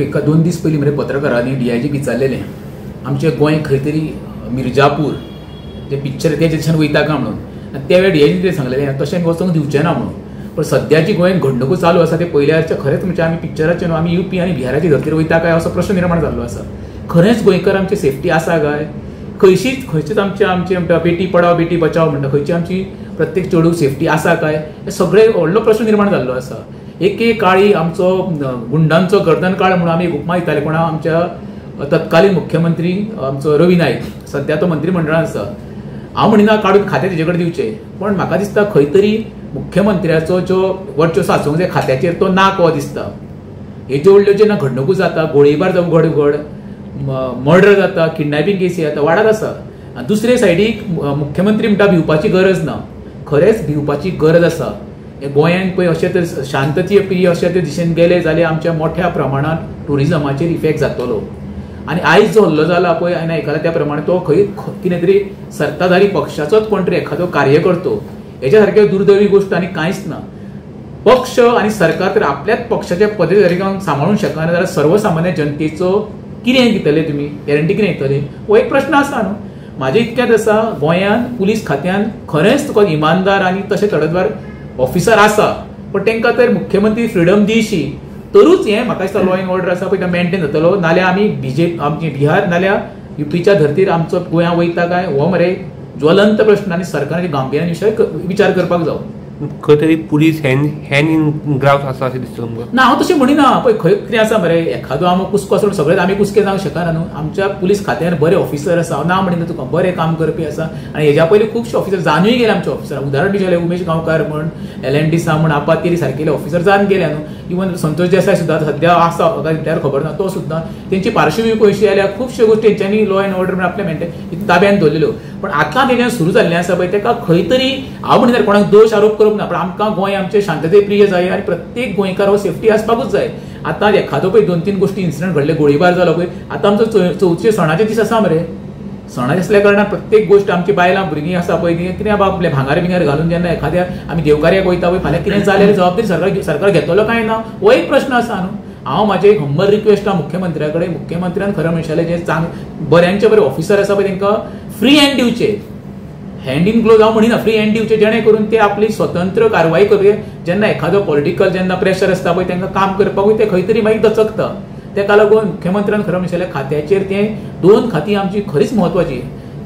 एका 2 दीस पयलीं मरे पत्रकारांनी डीआयजीक विचारलेलें आमचें गोंय खंय तरी मिर्जापूर जे पिक्चर ते दिशेन वयता काय म्हणून, आनी त्या वेळार डीआयजी कितें सांगलेलें तशें वचोंक दिवचें ना म्हणून. पण सद्याची गोंयांत घडणुको चालू आसा ते पयल्यारच्या खरेंच म्हणजे आमी पिक्चराचे न्हू आमी युपी आनी बिहाराचे धर्तीर वयता काय असो प्रश्न निर्माण जाल्लो आसा. खरेंच गोंयकार आमची सेफ्टी आसा काय? खंयशीच खंयचीच आमचे आमचे म्हणटा बेटी पडाव बेटी बचाव म्हणटा, खंयची आमची प्रत्येक चेडूं सेफ्टी आसा काय? हे सगळे व्हडलो प्रश्न निर्माण जाल्लो आसा. एके काळी आमचो गुंडांचो गर्दन काळ म्हणून आमी एक उपमा दिताले कोणा आमच्या तत्कालीन मुख्यमंत्री आमचो रवी नायक, सद्या तो मंत्रीमंडळान आसा. हांव म्हणिना काडून खातें तेजे कडेन दिवचें, पण म्हाका दिसता खंय तरी मुख्यमंत्र्याचो जो वर्चस्व आसूंक जाय खात्याचेर तो ना को दिसता. हेज्यो व्हडल्यो जेन्ना घडणुको जाता, गोळीबार जावं घड घड, मर्डर जाता, किडनॅपिंग केसी जाता, वाडत आसा. आनी दुसरे सायडीक मुख्यमंत्री म्हणटा भिवपाची गरज ना. खरेंच भिवपाची गरज आसा. गोंयांत पळय अशें तर शांततेय प्रिय अशें ते दिशेन गेले जाल्यार आमच्या मोठ्या प्रमाणात ट्युरिजमाचेर इफेक्ट जातलो. आनी आयज जो हल्लो जाला पळय हांवें आयकला त्या प्रमाणे तो खंय कितें तरी सत्ताधारी पक्षाचोच कोण तरी एखादो कार्यकर्तो, हेच्या सारके दुर्दैवी गोश्ट आनी कांयच ना. पक्ष आनी सरकार तर आपल्याच पक्षाच्या पदाधिकाऱ्यांक सांबाळूंक शकना जाल्यार सर्वसामान्य जनतेचो कितें दितले तुमी, गॅरंटी कितें दितले, हो एक प्रश्न आसा न्हू. म्हाजें इतकेंच आसा, गोंयांत पुलीस खात्यान खरेंच तुका इमानदार आनी तशें तडफदार ऑफिसर आसा, पण तांकां तर मुख्यमंत्री फ्रिडम दिशी तरूच हें म्हाका दिसता लॉ एंड ऑर्डर आसा पळय मेंटेन जातलो. नाल्यार आमी बीजेपी आमची बिहार नाल्यार युपीच्या धर्तीर आमचो गोंया वयता काय हो मरे ज्वलंत प्रश्न आनी सरकारान गांभिर्यान विशय विचार करपाक जावो. खंय तरी पुलीस हँड इन ग्लाव्स आसा अशें दिसता तुमकां? ना, हांव तशें म्हणिना. पळय खंय कितें आसा मरे, एखादो आमो कुसको आसा सगळेच आमी कुसके जावंक शकना न्हू. आमच्या पुलीस खात्यान बरे ऑफिसर आसा, हांव ना म्हणिना तुका, बरे काम करपी आसा. आनी हेज्या पयलीं खुबशे ऑफिसर जानूय गेले आमचे ऑफिसर. उदाहरण दिवचें जाल्यार उमेश गांवकार म्हण, एल एन डी सा म्हण, आपा केरी सारकेले ऑफिसर जावन गेले न्हू. इवन संतोष देसाय सुद्दां सद्या आसा म्हळ्यार खबर ना, तो सुद्दां तेंची पार्श्वभूमी पळयशी जाल्यार खुबश्यो गोश्टी तेंच्यांनी लॉ एंड ऑर्डर म्हण आपल्या मेंटेन ताब्यान दवरलेल्यो. पण आतां तेजें सुरू जाल्लें आसा पळय तेका खंय तरी हांव म्हणिना कोणाक दोश आरोप करप ना, पण आमकां गोंय आमचें शांतते प्रिय जाय आनी प्रत्येक गोंयकार हो सेफ्टी आसपाकूच जाय. आतां एखादो पळय 2-3 गोश्टी इन्सिडंट घडले, गोळीबार जालो पळय, आतां आमचो चवथीचे सणाचे दीस आसा मरे. सणाचे आसल्या कारणान प्रत्येक गोश्ट आमची बायलां भुरगीं आसा पळय ती कितें आपले भांगार बिंगार घालून जेन्ना एखाद्या आमी देवकार्याक वयता पळय फाल्यां कितें जाल्यार जबाबदारी सरकार सरकार घेतलो काय ना हो एक प्रश्न आसा न्हू. हांव म्हाजें एक हंबल रिक्वेस्ट आहा मुख्यमंत्र्या कडेन, मुख्यमंत्र्यान खरें म्हणशाले जे बऱ्यांचे बरे ऑफिसर आसा पळय तांकां फ्री हँड दिवचे, हँड इन ग्लोव्ज हांव म्हणिना, फ्री हँड दिवचे जेणे करून ते आपली स्वतंत्र कारवाई करूं. जेन्ना एखादो पॉलिटिकल जेन्ना प्रेशर आसता पळय तांकां काम करपाकूय ते खंय तरी मागीर दचकता. तेका लागून मुख्यमंत्र्यान खरें म्हणशाले खात्याचेर तें 2 खातीं आमची खरीच म्हत्वाची,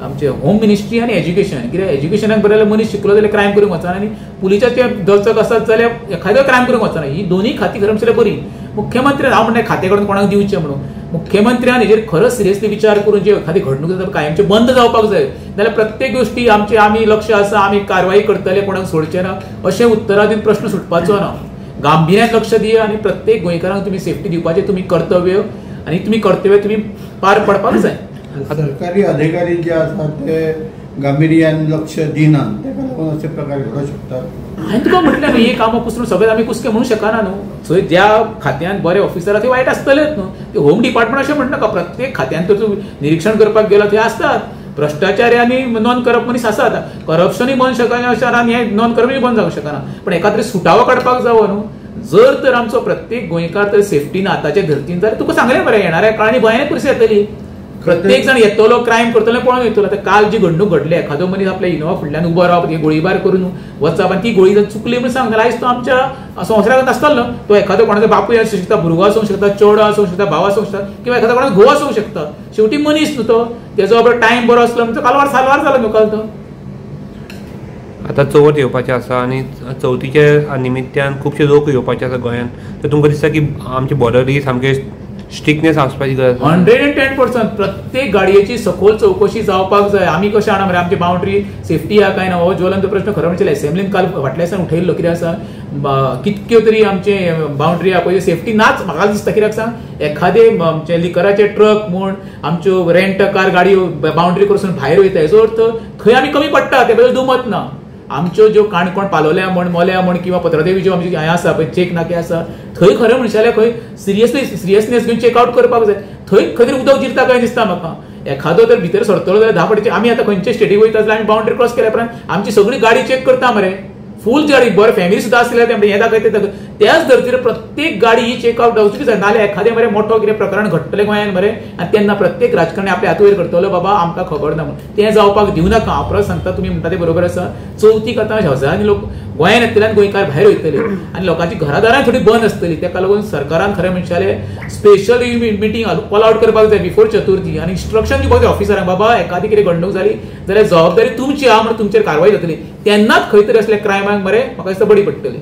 आमचे होम मिनिस्ट्री आनी एज्युकेशन. कित्याक एज्युकेशनाक बरें जाल्यार मनीस शिकलो जाल्यार क्रायम करूंक वचना आनी पुलिसाचे दचक आसत जाल्यार एखादो क्रायम करूंक वचना. ही दोनूय खातीं खरें म्हणल्यार बरी. मुख्यमंत्र्यान हांव म्हणटा खातें कडून कोणाक दिवचें म्हणून, मुख्यमंत्र्यान हेजेर खरंच सिरियसली विचार करून जे एखादी घडणूक जाता कायमचे बंद जावपाक जाय. नाल्यार प्रत्येक गोश्टी आमचे आमी लक्ष आसा, आमी कारवाई करतले, कोणाक सोडचें ना अशें उत्तरां दिवन प्रश्न सुटपाचो ना. गांभिर्यान लक्ष दिया आनी प्रत्येक गोंयकारांक तुमी सेफ्टी दिवपाचें तुमी कर्तव्य आनी तुमी कर्तव्य तुमी पार पडपाक जाय. सरकारी अधिकारी जे आसात ते गांभिर्यान लक्ष दिनात, तेका लागून अशे प्रकार घडोवंक शकतात. हांवें तुका म्हटलें न्हू, हे कामां कुसरून सगळें आमी कुसके म्हणूंक शकना न्हू. सो ज्या खात्यान बरे ऑफिसर आसा ते वायट आसतलेच न्हू. ते होम डिपार्टमेंट अशें म्हणनाका, प्रत्येक खात्यान तर तूं निरिक्षण करपाक गेलो थंय आसतात भ्रश्टाचारी आनी नॉन करप्ट मनीस आसात. करप्शनूय बंद शकना अशें आनी हें नॉन करप्शनूय बंद जावंक शकना, पण एका तरी सुटावो काडपाक जावो न्हू. जर तर आमचो प्रत्येक गोंयकार तर सेफ्टी ना आतांच्या धर्तीन जाल्यार तुका सांगलें मरे येणाऱ्या काळांनी भंयानक परिस्थिती येतली. प्रत्येक जाण येतलो क्रायम करतलो पळोवन येतलो. आतां काल जी घडणूक घडली, एखादो मनीस आपल्या इनोवा फुडल्यान उबो रावप, गोळीबार करून वचप आनी ती गोळी जर चुकली म्हणून सांग जाल्यार आयज तो आमच्या संवसारांत आसतलो. तो एखादो कोणाचो बापूय आसूंक शकता, भुरगो आसूंक शकता, चेडो आसूंक शकता, भाव आसूंक शकता किंवा एखादो कोणाचो घोव आसूंक शकता. शेवटी मनीस न्हू तो, तेजो आपलो टायम बरो आसलो म्हणून कालवार सालवार जालो न्हू काल तो. आतां चवथ येवपाचें आसा आनी चवथीच्या निमित्त्यान खुबशे लोक येवपाचे आसा गोंयांत, तर तुमकां दिसता की आमची बॉर्डरी सामके स्ट्रिक्टनेस आसपाची गरज? 110%. प्रत्येक गाडयेची सखोल चवकशी जावपाक जाय. आमी कशें जाणा मरे आमची बाउंड्री सेफ्टी आहा काय ना, हो ज्वलंत प्रश्न खरें म्हणल्यार एसेंब्लीन काल फाटल्या दिसान उठयल्लो. कितें आसा, कितक्यो तरी आमचे बाउंड्री आहा पळय सेफ्टी नाच म्हाका दिसता. कित्याक सांग, एखादे आमचे लिकराचे ट्रक म्हूण आमच्यो रेंट कार गाडयो बाउंड्री क्रॉसून भायर वयता, हेजो अर्थ खंय आमी कमी पडटा ते बद्दल दुमत ना. आमच्यो ज्यो काणकोण पालोल्या म्हण, मोल्या म्हण किंवा पत्रदेवी ज्यो आमची हें आसा पळय चेक नाके आसा थंय खरें म्हणशाले खंय सिरियसली सिरियसनेस घेवन चेकआवट करपाक जाय. थंय खंय तरी उदक जिरता काय दिसता म्हाका. एखादो जर भितर सरतलो जाल्यार 10 फावटी आमी आतां खंयचे स्टेटीक वयता जाल्यार आमी बाउंड्री क्रॉस केल्या उपरांत आमची सगळी गाडी चेक करता मरे. फूल गाडी बरें फॅमिली सुद्दां आसली जाल्यार हें दाखयता. त्याच धर्तीर प्रत्येक गाडी ही चेकआवट जावची जाय, नाल्यार एखादें मरे मोठो कितें प्रकरण घडटलें गोंयांत मरे आनी तेन्ना प्रत्येक राजकारणी आपल्या हात वयर करतलो बाबा आमकां खबर ना म्हणून. तें जावपाक दिवं नाका. हांव परत सांगता, तुमी म्हणटा तें बरोबर आसा. चवथीक आतां हजारांनी लोक गोंयांत येतले आनी गोंयकार भायर वयतले आनी लोकांची घरादारां थोडी बंद आसतली. ताका लागून सरकारान खरें म्हणशाले स्पेशल मिटींग कॉल आवट करपाक जाय बिफोर चतुर्थी आनी इन्स्ट्रक्शन दिवपाक जाय ऑफिसरांक, बाबा एखादी कितें घडणूक जाली जाल्यार जबाबदारी तुमची आहा म्हणून तुमचेर कारवाय जातली. तेन्नाच खंय तरी असल्या क्रायमाक मरे म्हाका दिसता बडी पडटली.